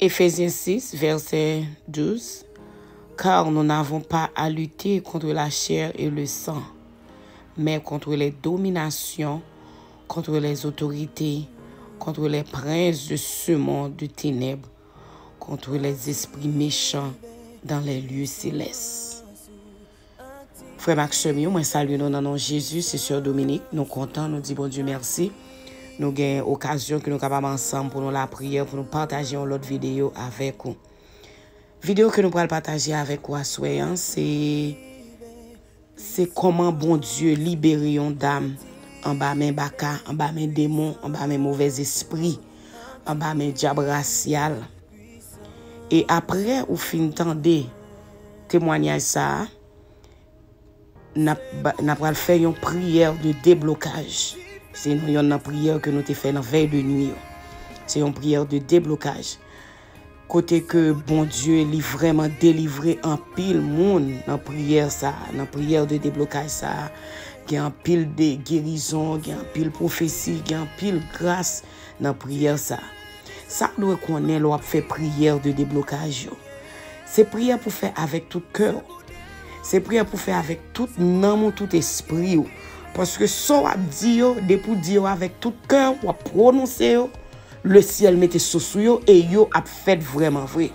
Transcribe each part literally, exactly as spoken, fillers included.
Éphésiens six, verset douze. Car nous n'avons pas à lutter contre la chair et le sang, mais contre les dominations, contre les autorités, contre les princes de ce monde de ténèbres, contre les esprits méchants dans les lieux célestes. Frè m ak sè m yo, mwen salye nou nan non Jezi, se sè Dominik. Nou kontan, nou di Bondye mèsi. Nou gen okazyon ke nou kapab ansanm pou nou lapriyè, pou nou pataje yon lòt videyo avèk ou. Videyo ke nou pral pataje avèk ou aswè an, se, se kòman Bondye libere yon dam anba men baka, anba men demon, anba men movèzespri, anba men dyab rasyal. E apre ou fin tande temwanyaj sa a, n ap ba- n ap pral fè yon priyè de deblokaj. Se yon, yonn nan priyè ke nou te fè nan vèy de nwi yo. Se yon priyè de deblokaj. Kote ke Bondye li vrèman delivre anpil moun nan priyè sa a, nan priyè de deblokaj sa a. Gen anpil de gerizon, gen anpil pwofesi, gen anpil gras nan priyè sa a. Sa w dwe konnen lè w ap fè priyè de deblokaj yo. Se priyè pou fè avèk tout kè w. Se priyè pou fè avèk tout nanm ou, tout espri w. Paske sa w ap di yo, depi w di yo avèk tout kè w, w ap pwononse yo, lesyèl mete so sou yo e yo ap fèt vrèman vre.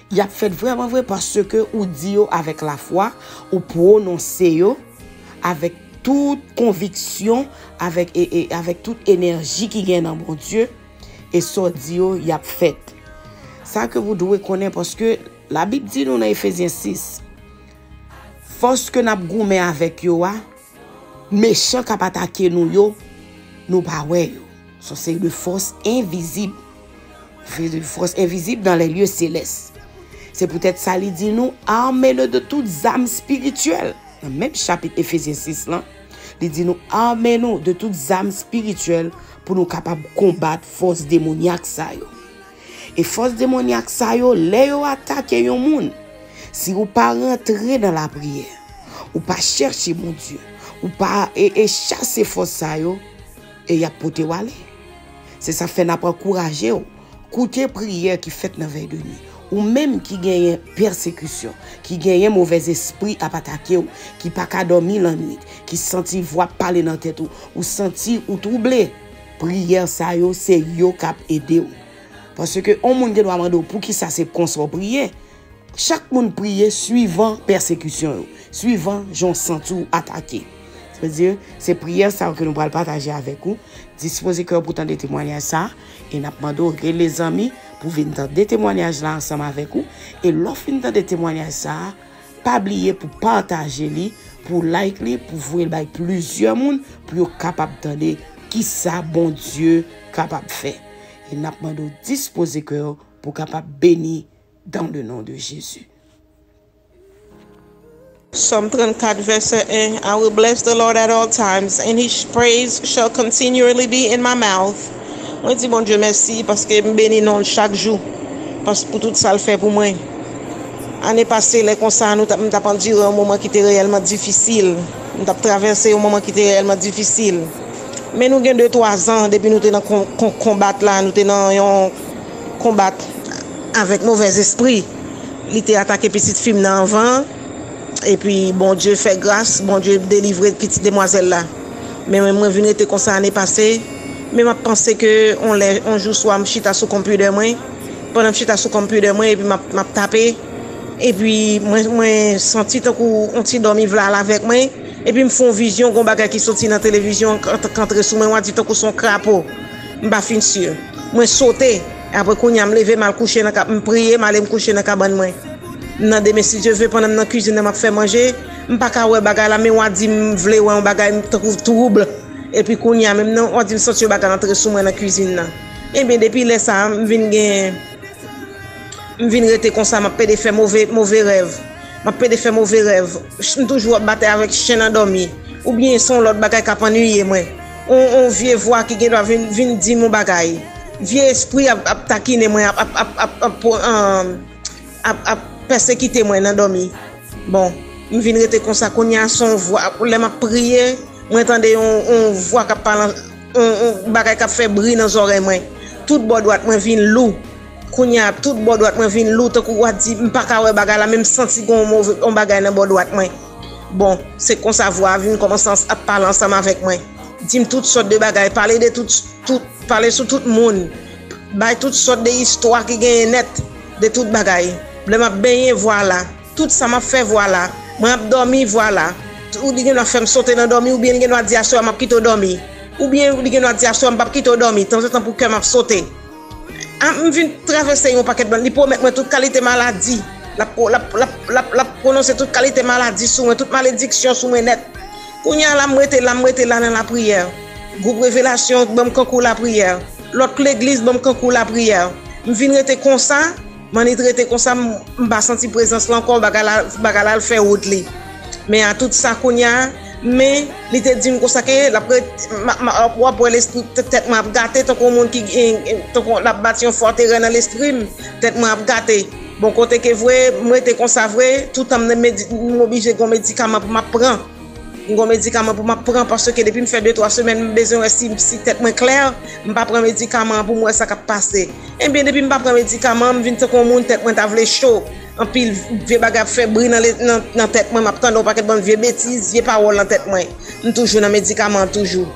Y ap fèt vrèman vre paske ou di yo avèk lafwa, ou pwononse yo avèk tout konviksyon, avèk, e, e, avèk tout enèji ki gen nan Bondye, e sa w di yo, y ap fèt. Sa ke w dwe konnen, paske Labib di nou nan Efezyen sis, fòs ke n ap goumen avèk yo a, mechan k ap atake nou yo, nou pa wè yo. Se yon seri de fòs envizib. Fòs envizib dans les lieux célestes. Se poutèt sa li di nou, armez-le de toutes armes spirituelles. Nan menm chapit Efezyen sis lan, li di nou, arme nou de tout zam espirityèl pou nou kapab konbat fòs demonyak sa yo. E fòs demonyak sa yo, lè yo atake yon moun, si ou pa rantre nan lapriyè, ou pa chèche Bondye, ou pa e, e chase fòs sa yo, e y ap pote w ale. Se sa k fè n ap ankouraje w. Koute priyè ki fèt nan vèy de nwi. Ou menm ki genyen pèsekisyon, ki genyen movèzespri ap atake w, ki pa ka dòmi lannwit, ki santi vwa ap pale nan tèt ou, ou santi ou twouble, priyè sa yo, se yo k ap ede w. Paske yon moun gen dwa mande w poukisa se konsa w priye. Chak moun priye swivan pèsekisyon yo, swivan jan w santi w atake. Sa vle di, se priyè sa yo ke nou pral pataje avèk ou. Dispoze kè w pou tande temwanyaj sa a, e n ap mande w rele zanmi pou vin tande temwanyaj la ansanm avèk ou. E lè w fin tande temwanyaj sa a, pa bliye pou pataje li, pou like li, pou voye l bay plizyè moun, pou yo kapab tande kisa Bondye kapab fè. E n ap mande w dispoze kè w pou kapab beni dans le nom de Jésus. Sòm trannkat, vèsè en, I will bless the Lord at all times, and his praise shall continually be in my mouth. Mwen di Bondye mèsi paske m beni non l chak jou, pas- pou tout sa l fè pou mwen. Ane pase, lè konsa, nou t ap, m t ap andire yon moman ki te reyèlman difisil. M t ap travèse yon moman ki te reyèlman difisil. Men nou gen de twa zan depi nou te nan kon- kon- konbat la, nou te nan yon konbat avèk movèzespri. Li te atake pitit fi m nan anvan, epi Bondye fè gras, Bondye delivre pitit demwazèl la. Men mwen, mwen vin rete konsa ane pase, men m ap panse ke on lè, on jou swa m chita sou konpidè mwen, pandan m chita sou konpidè mwen, epi m ap, m ap tape, epi mwen, mwen santi tankou on ti dòmi vle al avèk mwen, epi m fè on vizyon, gon bagay ki soti nan televizyon k ant- k antre sou mwen, w a di tankou se on krapo. M pa fin si. Mwen sote. Apre kounye a, m leve, m al kouche nan ka- m priye, m ale m kouche nan kabann mwen. M nan demen, si Dye ve, pandan m nan kizin nan, m ap fè manje, m pa ka wè bagay la, men w a di m vle wè yon bagay, m tankou twoub. Epi kounye a menm nan, w a di m santi yon bagay antre sou mwen nan kizin nan. Ebyen, depi lè sa a, m vin gen M vin rete konsa, m ap pede fè move, move rèv. M ap pede fè move rèv. Ch- M toujou ap batay avèk chen nan dòmi. Oubyen se yon lòt bagay k ap annuiye mwen. On, on vye vwa ki gen dwa vin, vin di m yon bagay. Vye espri ap, ap takinen mwen, ap, ap, ap, ap, ap, um, ap, ap pèsekite mwen nan dòmi. Bon, m vin rete konsa kounye a, se yon vwa, lè m ap priye, mwen tande yon, yon vwa k ap pale, yon, yon bagay k ap fè bri nan zòrèy mwen. Tout bò dwat mwen vin lou. Kounye a, tout bò dwat mwen vin lou, tankou w a di, m pa ka wè bagay la, men m santi gen yon move, yon bagay nan bò dwat mwen. Bon, se konsa vwa a vin kòmanse ans-, ap pale ansanm avèk mwen. Di m tout sòt de bagay, pale de tout, tout, pale sou tout moun. Bay tout sòt de istwa ki genyen nèt de tout bagay. Lè m ap benyen vwa la, tout sa m ap fè vwa la, mwen ap dòmi vwa la. Ou li gen dwa fè m sote nan dòmi, oubyen li gen dwa di aswè a m ap kite w dòmi. Oubyen li gen dwa di aswè a m p ap kite w dòmi, tanzantan pou kè m ap sote. A, m vin travèse yon pakèt bann. Li pwomèt mwen tout kalite maladi. L ap, l ap, l ap, l ap, l ap pwononse tout kalite maladi sou mwen, tout malediksyon sou mwen nèt. Kounye a la, m rete la, m rete la nan lapriyè. Gwoup Revelasyon ban m kankou lapriyè. Lòt legliz ban m kankou lapriyè. M vin rete konsa, m annik rete konsa, m, m pa santi prezans la ankò, bagay la, bagay la al fè wout li. Men a tout sa kounye a, men li te di m konsa ke l ap ret-, m a, m a, w ap wè lespri t-, tèt mwen ap gate tankou yon moun ki gen, tankou l ap bati yon fòterè nan lespri m, tèt mwen ap gate. Bon, kote ke vre, m rete konsa vre, toutan m nan medi-, m oblije gen yon medikaman pou m ap pran. M gen yon medikaman pou m ap pran paske depi m fè de twa semèn, m bezwen wè si, si tèt mwen klè, m pa pran medikaman an pou m wè sa k ap pase. Ebyen, depi m pa pran medikaman an, m vin tankou yon moun tèt mwen ta vle cho. Anpil vye bagay ap fè bri nan, le- nan, nan tèt mwen, m ap tande yon pakèt bann vye betiz, vye pawòl nan tèt mwen. M toujou nan medikaman an toujou.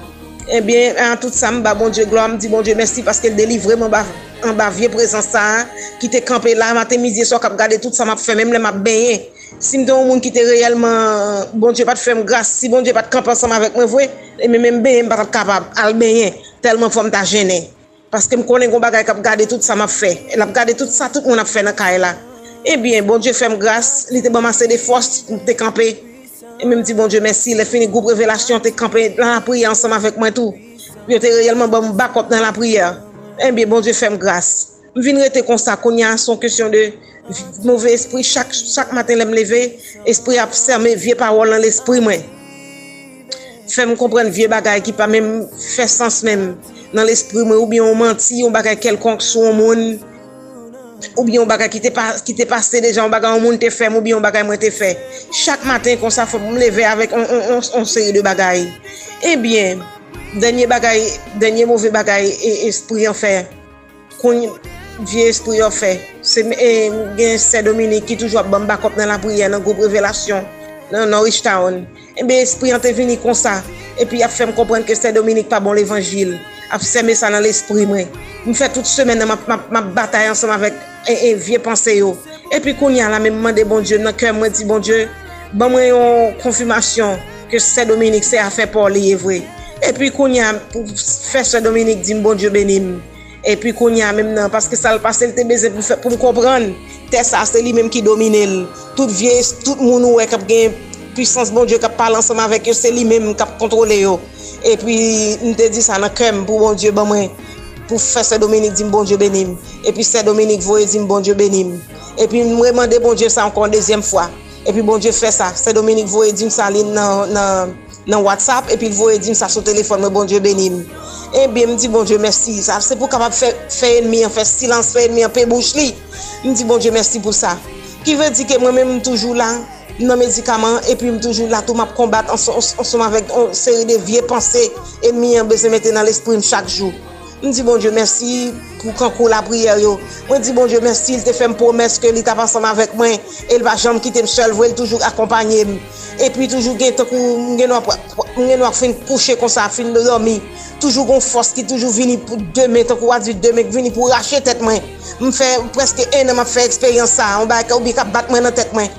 Ebyen, an tout sa, m ba Bondye glwa, m di Bondye mèsi paske l delivre m anba, anba vye prezans sa a, ki te kanpe la, maten, midi e swa, k ap gade tout sa m ap fè, menm lè m ap benyen. Si m te yon moun ki te reyèlman, Bondye pa t fè m gras, si Bondye pa t kanpe ansanm avèk mwen vre, e menm, menm benyen, m pa t ap kapab al benyen, tèlman fò m ta jennen. Paske m konnen gon bagay k ap gade tout sa m ap fè. L ap gade tout sa tout moun ap fè nan kay la. Ebyen, Bondye fè m gras, li te ban m ase de fòs pou m te kanpe. E menm di Bondye mèsi, lè fini gwoup Revelasyon te kanpe nan lapriyè ansanm avèk mwen tou. Yo te reyèlman ban m bakòp nan lapriyè. Ebyen, Bondye fè m gras. M vin rete konsa, kounye a, se yon kesyon de move espri. Chak, chak maten lè m leve, espri a ap sèmen vye pawòl nan lespri mwen. Fè m konprann vye bagay ki pa menm fè sans menm nan lespri mwen, oubyen yon manti, yon bagay kèlkonk sou yon moun, oubyen yon bagay ki te pa, ki te pase deja, yon bagay yon moun te fè m, oubyen yon bagay mwen te fè. Chak maten konsa, fòk m leve avèk on, on, on, on seri de bagay. Ebyen, dènye bagay, dènye move bagay e, espri an fè. Kounye, vye espri yo fè. Se, e, gen Sè Dominik ki toujou ap ban m bakòp nan lapriyè nan gwoup Revelasyon, nan Norristown. Ebyen, espri an te vini konsa. Epi, y ap fè m konprann ke Sè Dominik pa bon levanjil. Ap sèmen sa nan lespri mwen. M fè tout semèn nan, m ap, m ap, m ap batay ansanm avèk, e, e, vye panse yo. Epi, kounye a la, menm mande Bondye, nan kè mwen, di, Bondye, ban mwen yon konfimasyon ke Sè Dominik se afè pa w li ye vre. Epi, kounye a, pou fè Sè Dominik di m, Bondye beni m. Epi kounye a menm nan, paske sa l pase, l te bezwen pou fè, pou m konprann. Tè sa, se li menm ki domine l. Tout vye, tout moun ou wè k ap gen pisans Bondye k ap pale ansanm avèk yo, se li menm k ap kontwole yo. Epi, m te di sa nan kè m pou Bondye ban mwen, pou fè Sè Dominik di m Bondye beni m. Epi Sè Dominik voye di m Bondye beni m. Epi m remande Bondye sa ankò yon dezyèm fwa. Epi Bondye fè sa. Sè Dominik voye di m sa li nan, nan, nan WhatsApp, epi l voye di m sa sou telefòn mwen, Bondye beni m. Ebyen, m di Bondye mèsi. Sa se pou kapab fè, fè ènmi an fè silans, fè ènmi an pe bouch li. M di Bondye mèsi pou sa. Ki vle di ke mwen menm, m toujou la, m nan medikaman, epi m toujou la tou, m ap konbat ansanm, ansanm avèk yon seri de vye panse ènmi an bezwen mete nan lespri m chak jou. M di Bondye mèsi pou kankou lapriyè yo. Mwen di Bondye mèsi, li te fè m pwomès ke li t ap ansanm avèk mwen, e li pa janm kite m sèl vre, li toujou akonpanye m. Epi toujou gen tankou m gen dwa, m gen dwa fin kouche konsa, fin dòmi. Toujou gon fòs ki toujou vini pou demen, tankou w a di demen k vini pou rache tèt mwen. M fè prèske en an m ap fè eksperyans sa, yon bagay k oubyen k ap bat mwen nan tèt mwen.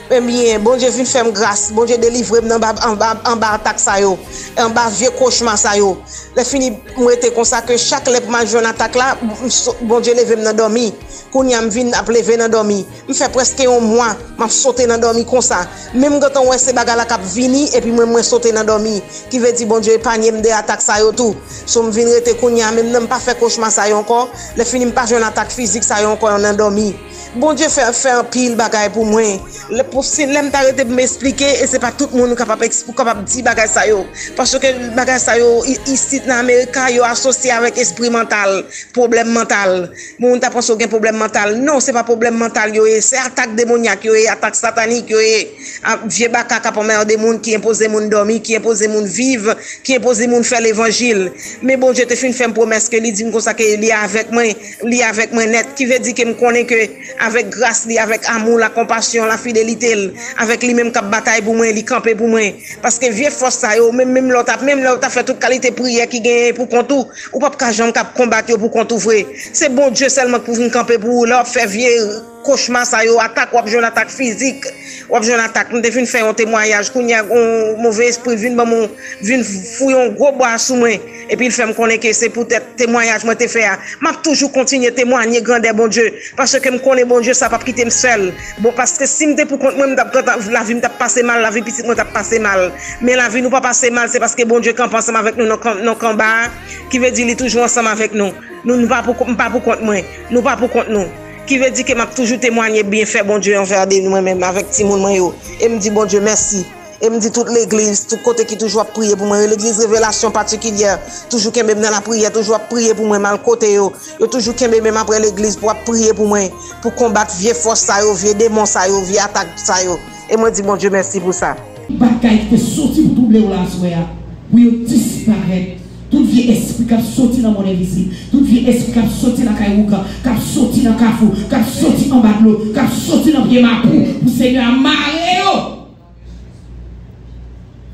Ebyen, Bondye vin fè m gras, Bondye delivre m nan anba, anba, anba atak sa yo, anba vye kochma sa yo. Lè fini, m rete konsa ke chak lè pou m al jwenn atak la, m so-, Bondye leve m nan dòmi. Kounye a, m vin ap leve nan dòmi. M fè prèske yon mwa, m ap sote nan dòmi konsa. Menm gentan wè se bagay la k ap vini, epi mwen, mwen sote nan dòmi. Ki vle di Bondye epanye m de atak sa yo tou. So, m vin rete kounye a, menm nan m pa fè kochma sa yo ankò. Lè fini, m pa jwenn atak fizik sa yo ankò nan dòmi. Bondye fè, fè anpil bagay pou mwen. Lè, pou, si, lè m ta rete pou m esplike, e se pa tout moun ou kapab, ou kapab di bagay sa yo. Paske bagay sa yo, i- isit nan Amerika, yo asosye avèk espri mantal, pwoblèm mantal. Moun ta panse w gen pwoblèm mantal. Non, se pa pwoblèm mantal yo ye. Se atak demonyak yo ye, atak satanik yo ye. A, vye baka k ap anmède moun, ki enpoze moun dòmi, ki enpoze moun viv, ki enpoze moun fè levanjil. Men Bondye te fin fè m pwomès ke li di m konsa ke li avèk mwen, li avèk mwen nèt. Ki vle di ke m konnen ke avèk gras li, avèk amou, la konpasyon, la fidelite l, avèk li menm k ap batay pou mwen, li kanpe pou mwen. Paske vye fòs sa yo, menm, menm lè w t ap, menm lè w t ap fè tout kalite priyè ki genyen pou kont ou, ou p ap ka janm k ap konbat yo pou kont ou vre. Se Bondye sèlman k pou vin kanpe pou ou lè w ap fè vye kochma sa yo, atak, w ap jwenn atak fizik, w ap jwenn atak. M te fin fè yon temwayaj, kounye a, yon move espri vin ban m, vin fouye yon gwo bwa sou mwen, epi l fè m konnen ke se poutèt temwayaj mwen te fè a. M ap toujou kontinye temwaye grandè Bondye, paske m konnen Bondye sa p ap kite m sèl. Bon, paske si m te pou kont mwen, m t ap gentan, lavi m t ap pase mal, lavi pitit mwen t ap pase mal. Men lavi nou pa pase mal, se paske Bondye kanpe ansanm avèk nou nan kan- nan konba a, ki vle di li toujou ansanm avèk nou. Nou, nou pa pou, m pa pou kont mwen. Nou pa pou kont nou. Ki vle di ke m ap toujou temwaye byenfè Bondye anvè de nou, mwen menm avèk timoun mwen yo. E m di Bondye mèsi. E m di tout legliz, tout kote ki toujou ap priye pou mwen. Legliz Revelasyon patikilyè, toujou kenbe m nan lapriyè, toujou ap priye pou mwen, m al kote yo. Yo toujou kenbe men m apre legliz pou ap priye pou mwen, pou konbat vye fòs sa yo, vye demon sa yo, vye atak sa yo. E mwen di Bondye mèsi pou sa. Bagay ki te soti pou twouble w la aswè a, pou yo disparèt. Tout vye espri k ap soti nan mond envizib, tout vye espri k ap soti lakay ougan, k ap soti nan kafou, k ap soti anba dlo, k ap soti nan pye mapou, pou Senyè a mare yo.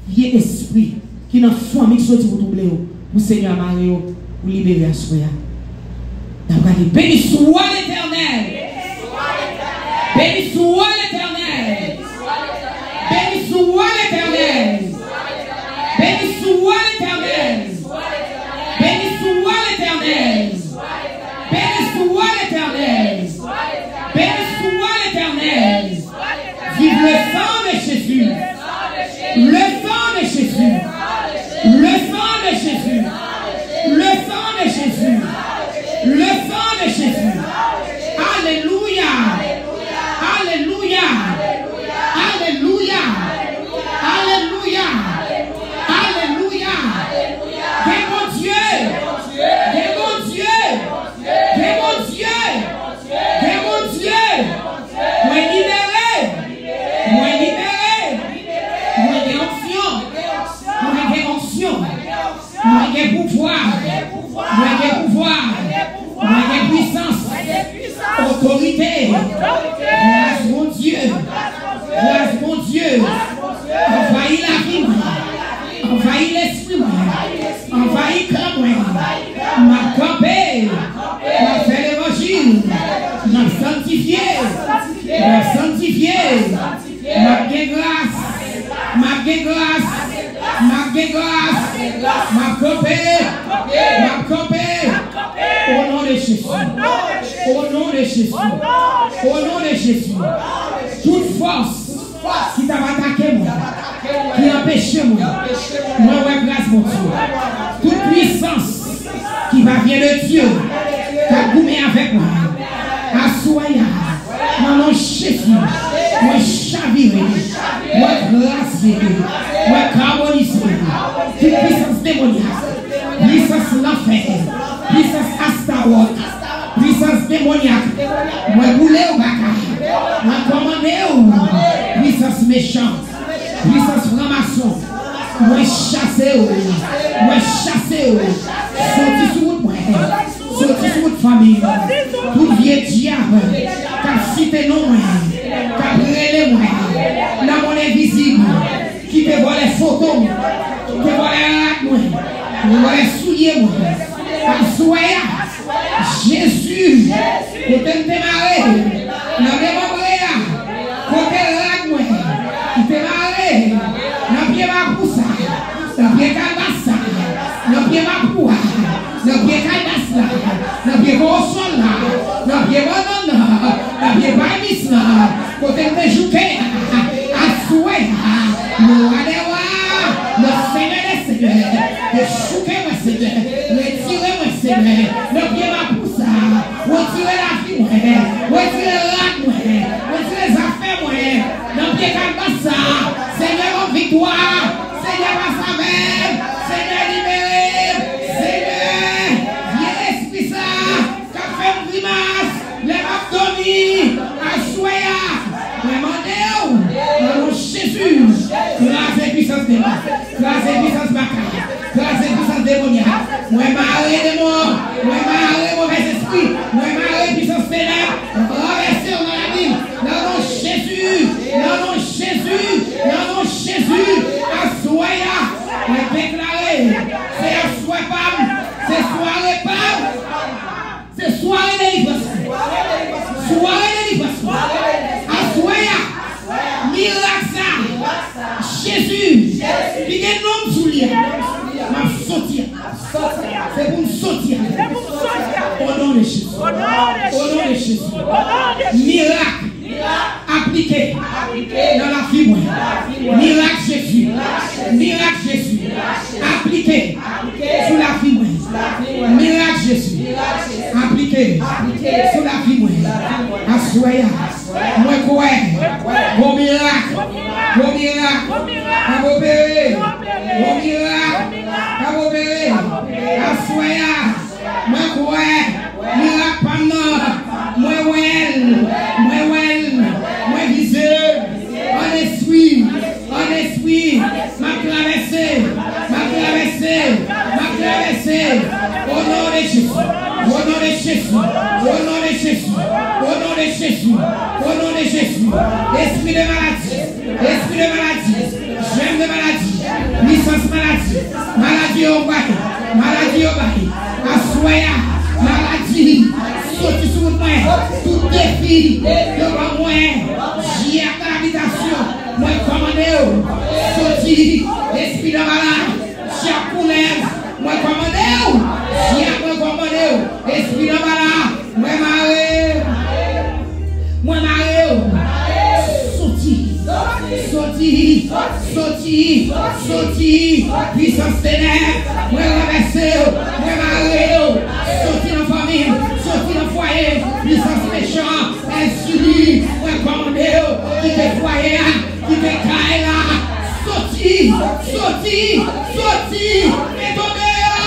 Vye espri ki nan fanmi k soti pou twouble yo, pou Senyè a mare yo, pou libere aswè a. N ap gade, beni swa Letènèl. Beni swa Letènèl. Beni swa Letènèl. Beni swa Letènèl. Beni swa Letènèl. Beni swa Letènèl. Beni swa Letènèl. Vive le sang de Jésus. Le sang de Jésus. Le sang de Jésus. Le sang de Jésus. Le sang de Jésus. Alelouya. Alelouya. Alelouya. Alelouya. Alelouya. Gen Bondye. Gen Bondye. Gen Bondye. Gen Bondye. Mwen libere. Mwen libere. Mwen gen onksyon. Mwen gen onksyon. Mwen gen pouvwa. Mwen gen pouvwa. Mwen gen pwisans. Otorite. Gras Bondye. Gras Bondye. Anvayi lavi mwen. Anvayi lespri mwen. Anvayi kè mwen. M ap kanpe. M ap fè levanjil. M ap sanntifye. M ap sanntifye. M ap gen gras. M ap gen gras. M ap gen gras. M ap kanpe. M ap kanpe. O non de Jezi. O non de Jezi. O non de Jezi. Tout fòs ki t ap atake mwen, ki anpeche mwen, mwen wè gras Bondye. Tout pwisans ki pa vyen de Dye k ap goumen avèk mwen, aswè a, nan non Jezi, mwen chavire, mwen kraze, mwen kabonize. Tout pwisans demonyak, pwisans lanfè, pwisans Astawòt, pwisans demonyak, mwen boule w baka, mwen kòmande w, pwisans mechan, pwisans franmason, mwen chase w, mwen chase w, soti sou wout mwen, soti sou wout fanmi m, tout vye dyab k ap site non mwen, k ap rele mwen nan mond envizib, ki te vòlè foto m, ki te vòlè rad mwen, ki te vòlè soulye mwen, aswè a, Jezi, kote m te mare, nan demanbre a, kote rad mwen, ki te mare, nan pye mapou sa, nan pye kalbas sa, nan pye mapou a, nan pye kalbas la, nan pye kowoswòl la, nan pye bannann nan, nan pye palmis lan, kote m te jouke a, aswè a, le wa dè wa, le senyè dè senyè, dechouke mwen Senyè, retire mwen Senyè, nan pye mapou sa, retire lavi mwen, retire rad Pwisans demon. Kraze pwisans makab. Kraze pwisans demonyak. Mwen mare demon. Mwen mare movèzespri. Mwen mare pwisans tenèb. Ranvèse yo nan labim. Nan non Jezi. Nan non Jezi. Nan non Jezi. Aswè a. Mwen deklare. Se aswè pa m. Se sware pa m. Se sware delivrans. Sware delivrans. Aswè a. Mirak sa. Jezi. Ki gen non m sou li a. M ap soti. Se pou m soti. O non de Jezi. O non de Jezi. Mirak. Aplike nan lavi mwen. Mirak Jezi. Mirak Jezi. Aplike sou lavi mwen. Mirak Jezi. Aplike sou lavi mwen. Aswè a. Mwen kwè. Gwo mirak. Gwo mirak. Ap opere. Gwo mirak. Ap opere. Aswè a. Mwen kwè mirak pa m nan. Mwen wè l. Mwen wè l. Mwen vize l. An espri. An espri. M ap travèse. M ap travèse. M ap travèse. O non de Jezi. O non de Jezi. O non de Jezi. O non de Jezi. O non de Jezi. Espri de maladi. Espri de maladi, jèm de maladi, pwisans maladi, maladi yo bay, maladi yo bay. Aswè a, maladi, soti sou moun mwen. Tout defi yo ban mwen, jiyè ak nan abitasyon, mwen kòmande w, soti, espri de maladi. Dyab koulèv, mwen kòmande w. Dyab, mwen kòmande w. Espri nan bala, mwen mare. Mwen mare w. Soti. Soti. Soti. Soti. Pwisans tenèb, mwen ranvèse w. Mwen mare w. Soti nan fanmi m. Soti nan fwaye m. Pwisans mechan. Èzili, mwen kòmande w, kite fwaye a, kite kay la, soti, soti, soti, mete w deyò,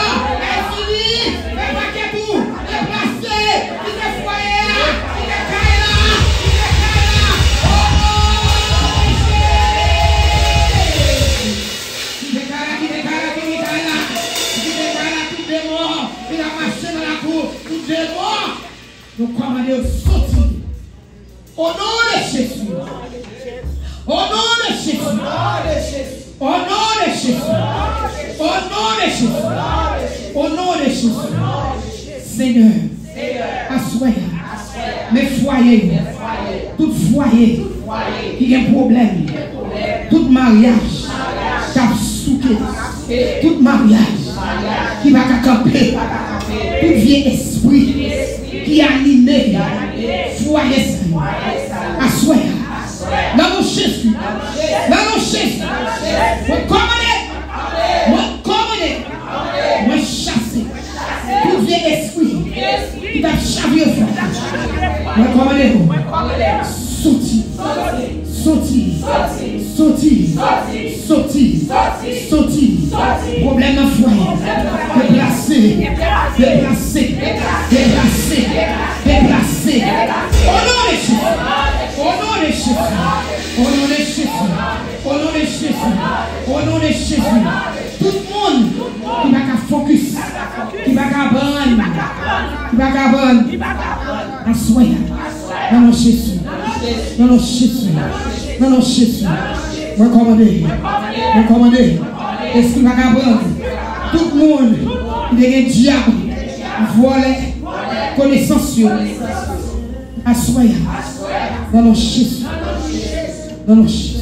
Èzili, fè pakèt ou, deplase, kite fwaye a, kite kay la, kite kay la, o non de Jezi! Kite kay la, kite kay la, kite kay la, kite kay la, tout demon ki t ap mache nan lakou, tout demon! Nou kòmande yo soti. O non de Jezi. O non de Jezi. O non de Jezi. O non de Jezi. O non de Jezi. Senyè, aswè a, men fwaye yo. Tout fwaye ki gen pwoblèm. Tout maryaj k ap souke. Tout maryaj ki pa ka kanpe. Tout vye espri ki anime fwaye sa yo. Aswè a, nan non Jezi, nan non Jezi, mwen kòmande, mwen kòmande, mwen chase tout vye espri ki t ap chavire fwaye. Mwen kòmande w, soti. Soti. Soti. Soti. Soti. Pwoblèm nan fwaye. Deplase. Deplase. Deplase. Deplase. O non de Jezi. O non de Jezi. O non de Jezi. O non de Jezi. O non de Jezi. Tout moun ki pa ka fokis, ki pa ka bann, ki pa ka bann. Aswè a, nan non Jezi, nan non Jezi, nan non Jezi, mwen kòmande, mwen kòmande, espri vakabon, tout moun ki te gen dyab vòlè konesans yo, aswè a, nan non Jezi, nan non Jezi.